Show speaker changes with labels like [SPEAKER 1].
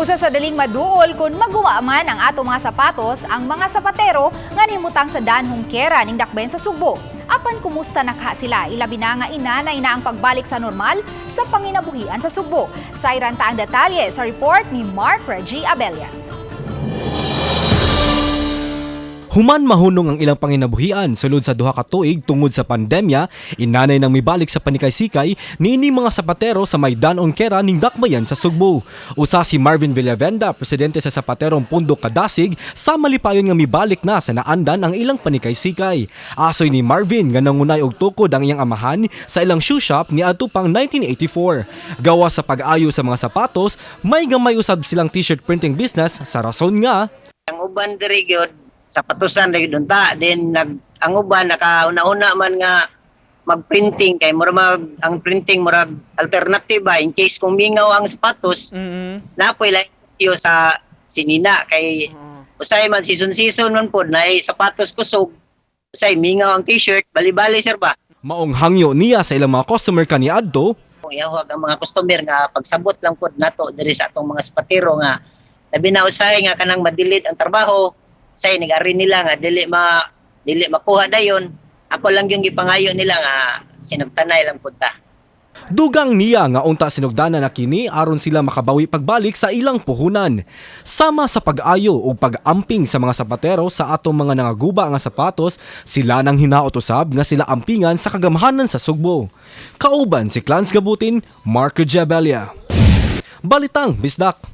[SPEAKER 1] Usa sa daling maduol kung maguwa man ang ato mga sapatos ang mga sapatero nga nihimutang sa Danhong Kera ning dakbayan sa Sugbo. Apan kumusta na kaha sila, ilabi na nga inanay na ang pagbalik sa normal sa panginabuhian sa Sugbo? Sayran ta ang detalye sa report ni Mark Reggie Abella.
[SPEAKER 2] Human mahunong ang ilang panginabuhian sulod sa 2 ka tuig tungod sa pandemya, inanay nang mibalik sa panikay-sikay niini mga sapatero sa may Dan-ong Kera ning dakbayan sa Sugbo. Usa si Marvin Villavenda, presidente sa Sapaterong Pundok Kadasig, sa malipayon nga mibalik na sa naandan ang ilang panikay-sikay. Asoy ni Marvin nga nangunay og tukod ang iyang amahan sa ilang shoe shop niadto pang 1984. Gawa sa pag-ayo sa mga sapatos, may gamay usab silang t-shirt printing business sa rason nga
[SPEAKER 3] Ang uban diri gyud sapatusan ra gyud unta, then nag ang uban nakauna-una man nga magprinting kay mura mag ang printing murag alternative ba in case kung mingaw ang sapatos, napoy lain sa sinina kay usay man season season man pod na sapatos kusog, usay mingaw ang t-shirt, bali-bali, sir ba.
[SPEAKER 2] Maong hangyo niya sa ilang mga customer kaniadto
[SPEAKER 3] Kung ihuwag ang mga customer nga pagsabot lang pod nato diri sa atong mga sapatero nga labi na usahay nga kanang madilit ang trabaho, say nag-ari nila nga dili makuha dayon, ako lang yung gipangayo nila nga sinugtanay lang pud ta.
[SPEAKER 2] Dugang niya nga unta sinugdanan na kini aron sila makabawi pagbalik sa ilang puhunan. Sama sa pag-ayo o pag-amping sa mga sapatero sa atong mga nangaguba nga sapatos, sila nang hinaot usab nga sila ampingan sa kagamhanan sa Sugbo. Kauban si Clans Gabutin, Marco Jabelia. Balitang Bisdak.